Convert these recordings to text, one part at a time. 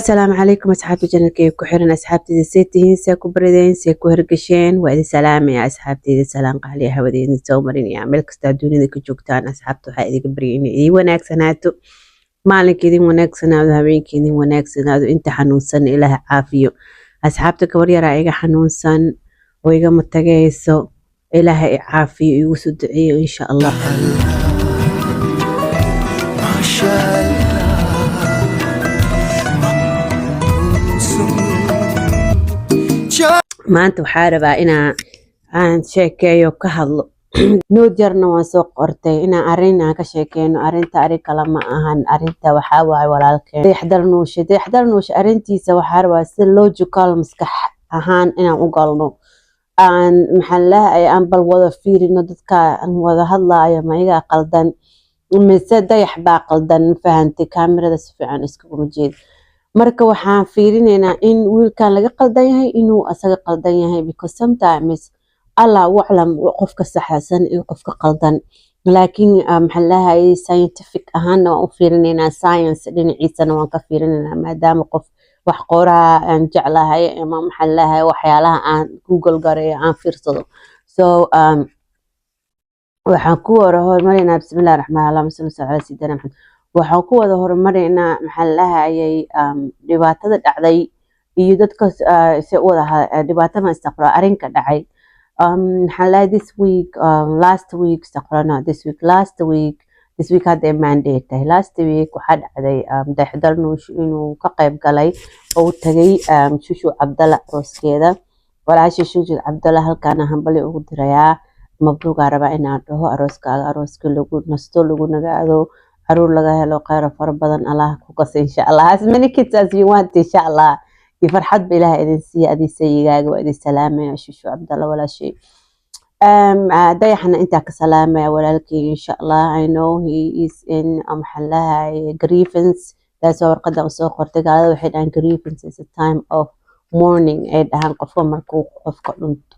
Asalaamu calaykum, asxaabta channelkayga ku xiran, asxaabteyda, see tihiin? See ku barideen? See ku hergasheen? Waa idin salaamaya, asxaabteyda. Salaan qaaliya hawadeedin soo marinaya meel kasta adduunyada ka joogtaan. Asxaabta, waxaa idinka baryay inay idin wanaagsanaato, maalinka idin wanaagsanaado, habeenka idin wanaagsanaado. Inta xanuunsan Ilaah caafiyo. Asxaabta, gabar yaraa iga xanuunsan oo igama tagayso. Ilaaha i caafiyo, igu soo duceeyo, insha Allah. Masha Allah. Maanta waxaa rabaa inaa aan sheekeeyo, ka hadlo. Note yarna waan soo qortay inaan arrin aan ka sheekeyno. Arrinta arrin kale ma ahan, arrinta waxaa waaye walaalkeen Dayaxdal Nuushe. Dayaxdal Nuushe arrintiisa waxaa rabaa si logical, maskax ahaan inaan u galno, aan maxaa lahay, aan bal wada fiirino dadka aan wada hadlaayo, ma iyagaa qaldan mise Dayax baa qaldan? Ma fahantay? Kaamirada si fiican iskaguma jeed. Marka waxaan fiirineynaa in wiilkan laga qaldan yahay, inuu asaga qaldan yahay, because sometimes Allah aclam qofka saxsan iyo qofka qaldan. Laakiin maxaa lahay, scientific ahaanna waan u fiirineynaa, science dhinaciisana waan ka fiirineynaa, maadaama qof wax qoraa aan jeclahay ama maxaa lahay, waxyaalaha aan Google gareeyo, aan fiirsado. So waxaan ku wada horumareynaa, bismillahi raxmaan, allahuma salli calaa sayidina Maxamed. Waxaan ku wada horumareynaa, maxaa lahayay, dhibaatada dhacday iyo dadka se u wada dhibaato ma istaqro, arrinka dhacay. Maxaa lahay, this week, last week, istaqro, not this week, last week, this week hadda Monday tahay, last week waxaa dhacday Dayaxdal Nuush inuu ka qayb galay oo u tagay Shushu Cabdalla arooskeeda. Walaasha Shushu Cabdalla halkaana hambali ugu dirayaa. Mabruugaa rabaa inaan dhaho arooskaaga, arooska lagu nasto, lagu nagaado, caruur laga helo, kheyr fara badan Allah ku kasa, insha Allah. As many kids as you want, insha Allah, iyo farxad ba Ilaah idin siiya. Adii sayigaaga waa idin salaamaya, Shushu Cabdalla walaashay. Dayaxna intaa ka salaamaya walaalkeyga, insha Allah. I know he is in, maxaa lahay, grievance. Taas waa warqada usoo qortay. Gaalada waxay dhahaan grievance is a time of mourning ay dhahaan. Qofka markuu qofka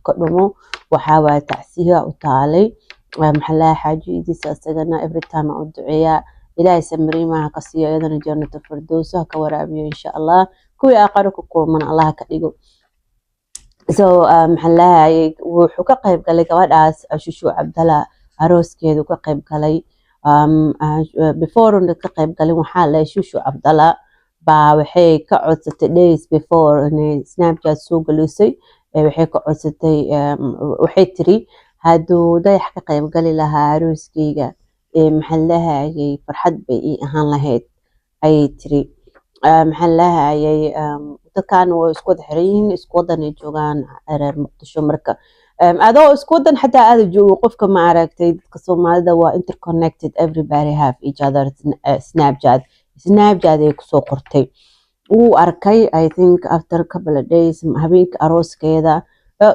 ka dhumo, waxaa waaye tacsiya u taalay. Maxaa lahay, xaajidiisa isagana every time aan u duceeyaa, Ilaahay samriimaha ka siiyo, iyadana Jannatu Firdowsa ha ka waraabiyo, insha Allah. Kuwii aakhiro ku kulmana Allah ka dhigo. So maxaa lahayay, wuxuu ka qayb galay gabadhaas Shushu Cabdalla arooskeedu ka qayb galay. Before una ka qayb galin, waxaa lahay, Shushu Cabdalla baa waxay ka codsatay days before inay Snapchat soo gelisay. Waxay ka codsatay, waxay tiri, hadduu Dayax ka qayb gali lahaa arooskeyga, maxaa lahayay, farxad bay ii ahaan lahayd, ayay tiri. Maxaa lahayay, dadkan way isku wada xiran yihiin, isku wadan ay joogaan, reer Muqdisho. Marka adoo isku wadan xataa aada joogo, qofka ma aragtay, dadka Soomaalida waa interconnected, everybody have each other Snapchat. Snapchat ay kusoo qortay, wuu arkay. I think after couple of days, habeenka arooskeeda,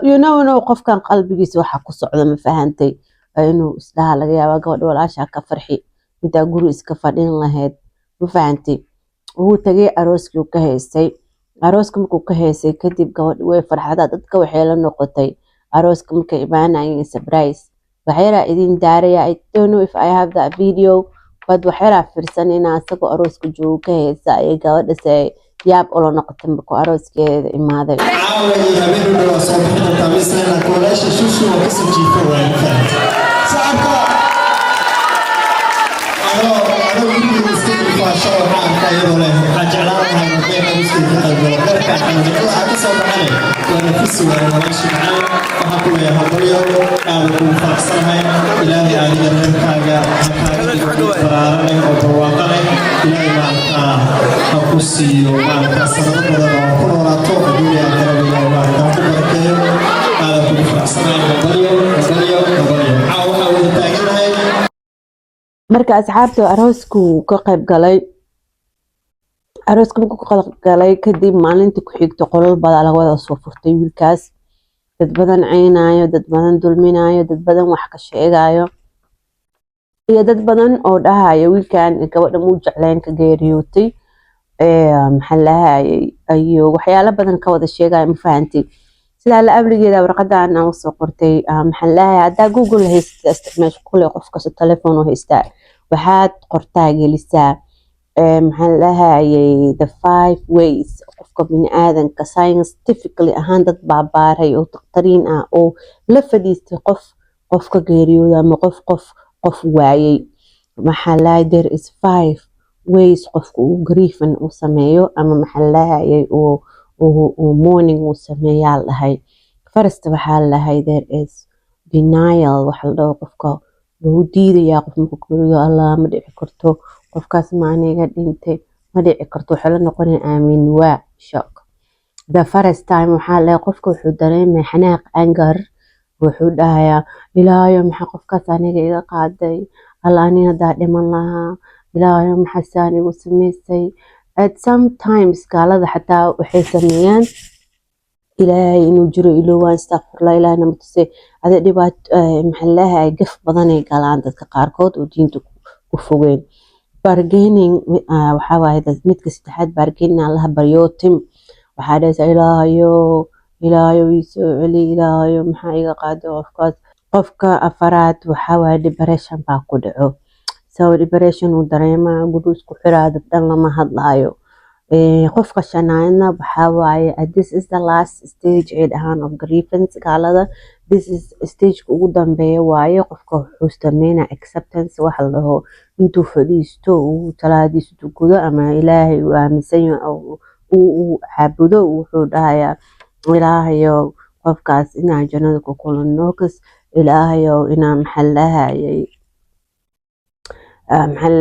you know no qofkan qalbigiisa waxa ku socda, ma fahantay? Inuu isdhaha laga yaabaa, gabadha walaasha ka farxi intaa guri iska fadhin lahayd, ma fahantay? Wuu tagay arooskii, uu ka haystay. Arooska markuu ka haystay kadib, gabadhi way farxada. Dadka waxay la noqotay arooska markay imaanayeen surprise. Waxyaraa idin daaraya, I don't know if I have that video, but waxyaraa fiirsanayna isagoo arooska joogo ka haysta ayay gabadha se yaab ula noqotay markuu arooskeeda imaaday. Caawa iyo habeen u dhow waa soo bixi doontaa misle, laakiin walaasha Shushu waa kasoo jiifo waay, ma fahamtay? Sacabka. Anoo gurigeeda iska jiifaa shalay, waxaa arkaa iyadoo leh, waxaa jeclaan lahaa inuu Dayax arooskeyga ka qayb galo, dharkaa xanuunay. Waxaa ka soo baxanay waa nafisi waaye. Walaasha macaan, waxaa ku leeyahay hambalyo, aada kugu faraxsanahay. Ilaahay adiga reerkaaga ha kaaga dhigo mid baraara leh oo barwaaqo leh. Ilaahay maaragtaa ha ku siiyo, maaragtaa, sanado badan oo ku noolaato adduunya aakhiraba. Ilaahay maaragtaa ha ku barakeeyo. Aada kugu faraxsanahay. Hambalyo, hambalyo, hambalyo. Caawa waxaa wada taaganahay. Marka asxaabta, aroosku ka qayb galay. Arooska markuu ka qayb galay kadib, maalinta ku xigta qolal badaa laga wada soo furtay wiilkaas. Dad badan ceynayo, dad badan dulminayo, dad badan wax ka sheegayo iyo dad badan oo dhahayo wiilkan gabadha muu jecleen ka geeriyootay, maxaa lahayay, iyo waxyaalo badan ka wada sheegayo, ma fahantay? Sidaa la abligeeda warqadan aan usoo qortay, maxaa lahayay, haddaa Google haysata, isticmaasha kule, qof kasta telefoon u haystaa, waxaad qortaa, gelisaa. Maxaan lahayay, the five ways qofka biniaadanka scientifically ahaan dad baabaaray oo dakhtariin ah oo la fadhiistay qof qofka geeriyooda ama qof waayay. Maxaa lahay, there is five ways qofka uu griefan uu sameeyo ama, maxaa lahayay, uu mourning uu sameeyaa lahay. First, waxaa lahay, there is denial. Waxa la dhaho, qofka wuu diidayaa qof markuu geeriyo. "Allah, ma dhici karto, qofkaas ma aniga dhintay? Ma dhici karto." Waxay la noqonaya aamin waa shock. The first time, waxaa leeyahay, qofka wuxuu dareemaya xanaaq, anger. Wuxuu dhahayaa, "Ilaahayo, maxaa qofkaas aniga iga qaaday? Alla, aniga haddaa dhiman lahaa. Ilaahayo, maxaa saan igu samaysay?" At sometimes gaalada xataa waxay sameeyaan Ilaahay inuu jiro ilowaan. Astaqfirullah, Ilaahna ma tusay ade dhibaato. Maxaa leeyahay, gaf badanay galaan dadka qaarkood oo diinta ku fogeen. Bargaining waxaa waaye midka saddexaad. Bargaining, Allaha baryootim. Waxaa dhahaysaa, "Ilaahayo, Ilaahayo, ii soo celi. Ilaahayo, maxaa iga qaaday qofkaas?" Qofka afaraad waxaa waaye depression baa ku dhaco. So depression uu dareemaa, guri isku xiraa, dad dhan lama hadlaayo. Qofka shanaadna waxaa waaye, this is the last stage ay dhahaan of grievance gaalada. This is stageka ugu dambeeya waaye. Qofka wuxuu sameynaa acceptance waxa la dhaho. Intuu fadhiisto, uu talaadiisa tukudo ama Ilaahay uu aaminsan yahay uu caabudo, wuxuu dhahayaa, "Ilaahayow, qofkaas inaan jannada ku kulanno kas. Ilaahayow, inaan, maxaa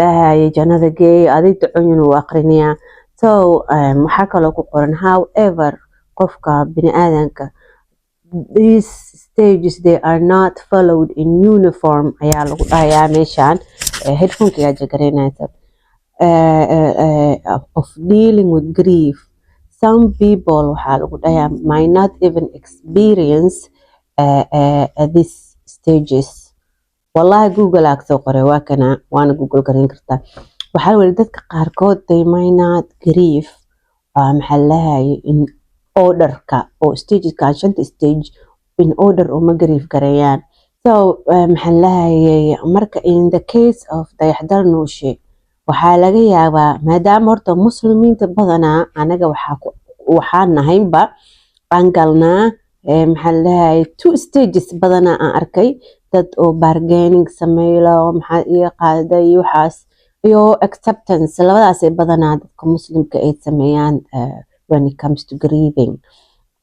lahayay, jannada geey." Adig ducooyin uu aqrinayaa. So waxaa kaloo ku qoran, however, qofka biniaadanka, these stages, they are not followed in uniform ayaa lagu dhahayaa meeshaan. Headphone ayaa jagareynaysa. Of dealing with grief, some people, waxaa lagu dhahayaa, might not even experience these stages. Wallahi, Google aa kasoo qoray, waa kana, waana Google garan kartaa. Waxaa weli dadka qaarkood, they might not grieve, maxaa lahayay, in orderka oo stageska, shanta stage, in order uma grieve gareeyaan. So maxaa lahayay, marka in the case of Dayaxdal Nuushe, waxaa laga yaabaa, maadaama horta Muslimiinta badanaa anaga waxaa nahaynba aan galnaa, maxaa lahayay, two stages badanaa aan arkay dad oo bargaining sameeyo, maxaa iga qaaday iyo waxaas, iyo acceptance. Labadaasay badanaa dadka Muslimka ay sameeyaan when it comes to grieving,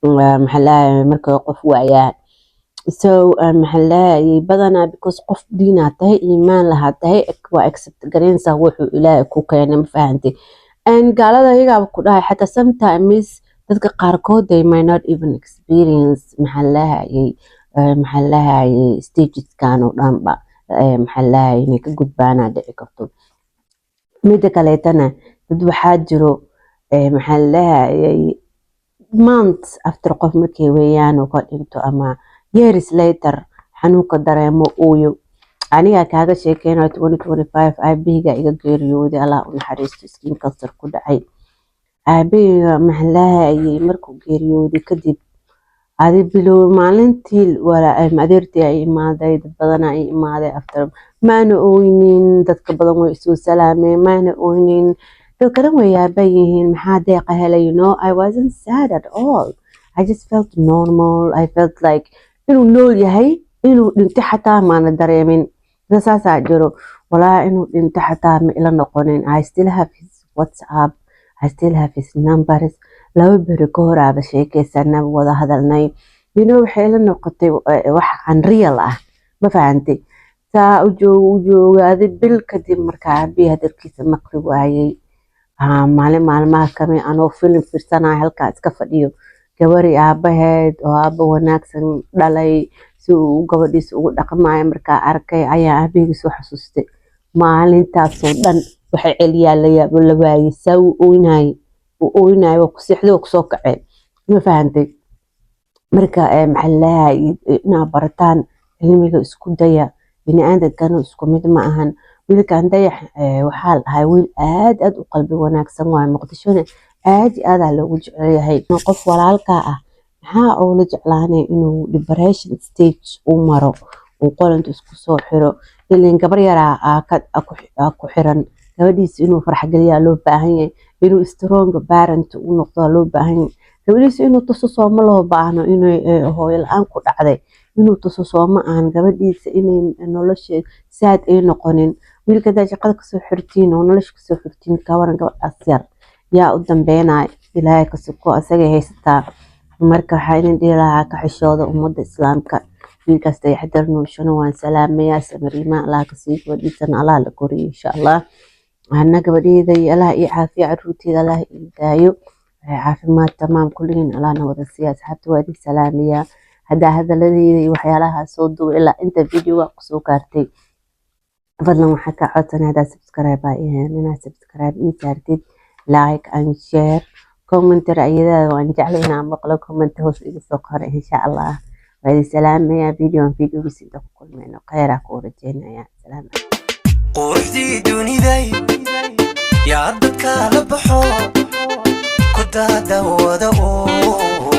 maxaa lahayay, markay qof waayaan. So maxaa lahayay, badanaa because qof diinaa tahay, iimaan lahaa tahay, waa accept gareynaysaa wuxuu Ilaahay ku keenay, ma fahantay? And gaalada iyagaaba ku dhahay, xataa sometimes dadka qaarkood, they might not even experience, maxaa lahayay, stageskan oo dhanba, maxaa lahayay, inay ka gudbaanaa dhici karto. Mida kaleetana, dad waxaa jiro, maxaa lahayay, months after qof markay weeyaan oo ka dhinto ama years later xanuunka dareemo, ooyo. Anigaa kaaga sheekeynayo, 2025 aabaheyga iga geeriyooday, Allah u naxariisto, skin cancer ku dhacay. Aabaheyga, maxaa lahayay, markuu geeriyooday kadib, adi bilow maalintii adeertii ay imaaday, dad badan ay imaaday. After, maana ooynin. Dadka badan way isoo salaameen, maana ooynin. Dadka dhan way yaaban yihiin, maxaa Deeqa helay? I wasn't sad at all. I just felt normal. I felt like inuu nool yahay, inuu dhinto xataa maana dareemin. Dad saasaa jiro. Walaa, inuu dhinto xataa ma ila noqonin. I still have his WhatsApp, I still have his numbers. 2 beri ka hor aaba sheekeysanaba, wada hadalnay. Waxay ila noqotay wax unreal ah, ma fahantay? Saa u jooga, u jooga, adi bil kadib markaa aabihii hadalkiisa maqli waayey. Maalin maalmaha kamid, anoo film fiirsanayo halkaa iska fadhiyo, gabari aabaheed oo aaba wanaagsan dhalay si uu gabadhiisa ugu dhaqmayo markaa arkay, ayaa aabaheyga soo xasuustay. Maalintaasoo dhan waxay celiyaa la yaabo la waayey. Saa uu ooynayay, uu ooynayay, waa ku seexday, waa kusoo kaceen, ma fahantay? Marka maxaa lalahay, inaad barataan cilmiga isku daya. Bini aadamkana isku mid ma ahan. Wiilkan Dayax, waxaa la dhahay wiil aad aad u qalbi wanaagsan waaye. Muqdishona aad iyo aad aa loogu jecel yahay. Qof walaalkaa ah maxaa ula jeclaanay inuu depression stage uu maro, uu qolinta isku soo xiro? Ileen gabar yaraa aa ku xiran. Gabadhiisa inuu farxgeliyaa loo baahan yahay, inuu strong parent u noqdo loo baahan yahay. Gabadhiisa inuu tuso sooma loo baahno inay hooyo la-aan ku dhacday, inuu tuso sooma ahan gabadhiisa inay nolosha saad ay noqonin. Wiilka hadaa shaqada kasoo xirtiin oo nolosha kasoo xirtiin, kawaran gabadhaas yar yaa u dambeynaya? Ilaahay ka suko, asagay haysataa. Marka waxaa idin dhihi lahaa, ka xishooda ummadda Islaamka. Wiilkaas Dayaxdar Nuushana waan salaamayaa, samariima Allah ka siiyo, gabadhiisana Allah la koriyo insha Allah. Ana gabadheeda iyo Allah ii caafiyo, caruurteeda Allah ii daayo, caafimaad tamaam kulligiin Allahna wada siiya. Asxaabta, waa idin salaamayaa. Haddaa hadaladeyda iyo waxyaalaha soo duuba ilaa inta videoga kusoo gaartay, fadlan waxaa kaa codsanaya, haddaa subscribe aa ahayn, inaad subscribe ii saartid, like and share, comment. Ra'yadaada waan jeclay inaan maqlo. Comment hoos igu soo qora insha Allah. Waa idin salaamayaa. Videoan videogiisa inta ku kulmayno, kheyraa ku rajeynaya. Salaam. Quruxdii duniday yaa dadka la baxo ku daadawada oo.